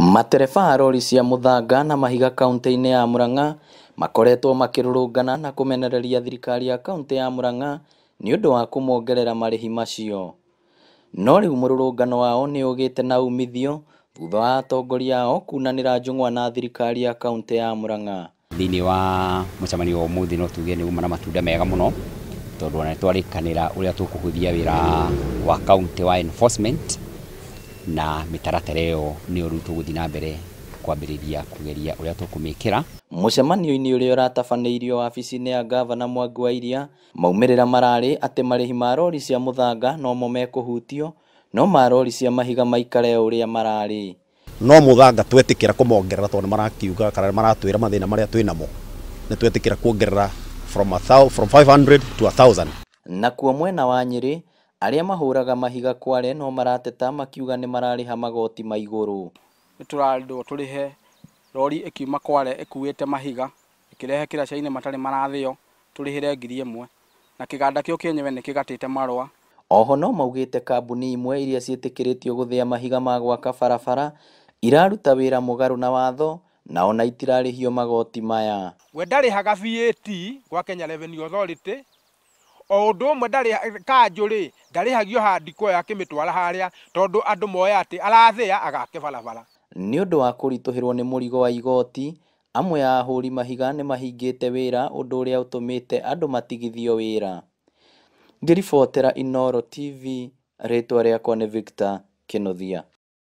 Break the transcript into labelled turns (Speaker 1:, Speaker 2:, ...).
Speaker 1: Matereba a rori cia mũthanga na mahiga kauntĩ-inĩ ya Murang'a makoretwo makĩrũrũngana na kũmenereria thirikari ya kauntĩ ya Murang'a nĩ ũndũ wa kũmongerera marĩhi macio. No rĩu mũrũrũngano wao nĩ ũgĩte na umithio thutha wa atongoria ao kunanĩra njũng'wa na thirikari ya kauntĩ ya Murang'a.
Speaker 2: Thĩinĩ wa mũcemanio wa ũmũthĩ no tuge nĩ uma na matunda mega mũno, tondũ ona nĩ twarĩkanĩra ũrĩa tũkũhũthia wĩra wa kaunti wa enforcement, na mĩtaratara ĩyo nĩyo rĩu tũgũthiĩ na mbere kwambĩrĩria kũgeria ũrĩa tũkũmĩkĩra.
Speaker 1: Mũcemanio-inĩ ũrĩa ũratabanĩirio wabici-inĩ ya ngavana Mwangi wa Iria, maumĩrĩra mararĩ atĩ marĩhi ma rori cia mũthanga nomo mekũhutio, no ma rori cia mahiga maikare o ũrĩa mararĩ.
Speaker 3: No mũthanga twetĩkĩra kũmongerera tondũ nĩmarakiuga kana nĩmaratwĩra mathĩna marĩa twĩnamo, nĩtwetĩkĩra kuongerera from 500 to 1000.
Speaker 1: Nakuo mwena wa Nyĩrĩ, arĩa mahũraga mahiga kware no marateta makiuga nĩ mararĩha magoti ma igũrũ.
Speaker 4: Nĩtũrarĩrwo tũrĩhe rori ĩkiuma kware ĩkuĩte mahiga ĩkĩrehe kĩraca-inĩ matarĩ marathĩo tũrĩhĩre 1000 na kĩganda kĩu kĩenyewe nĩ kĩgatĩte marũa.
Speaker 1: Oho no maugĩte kambuni imwe iria ciĩtĩkĩrĩtio gũthĩa mahiga ma gwaka barabara iraruta wĩra mũgarũ na watho na ona itirarĩhio magoti maya.
Speaker 5: We ndarĩhaga VAT gwa Kenya Revenue Authority, o ũndũ ũmwe ndarĩ kanjũ rĩ ndarĩhagio handiko ĩyo akĩmĩtwara harĩa tondũ andũ moya atĩ arathĩa agake barabara.
Speaker 1: Nĩ ũndũ wa kũritũhĩrwo nĩ mũrigo wa igoti, amwe a ahũri mahiga nĩ mahingĩte wĩra ũndũ ũrĩa ũtũmĩte andũ matigithio wĩra. Ngĩribotera Inooro TV, rĩtwa rĩakwa nĩ Victor Kĩnuthia.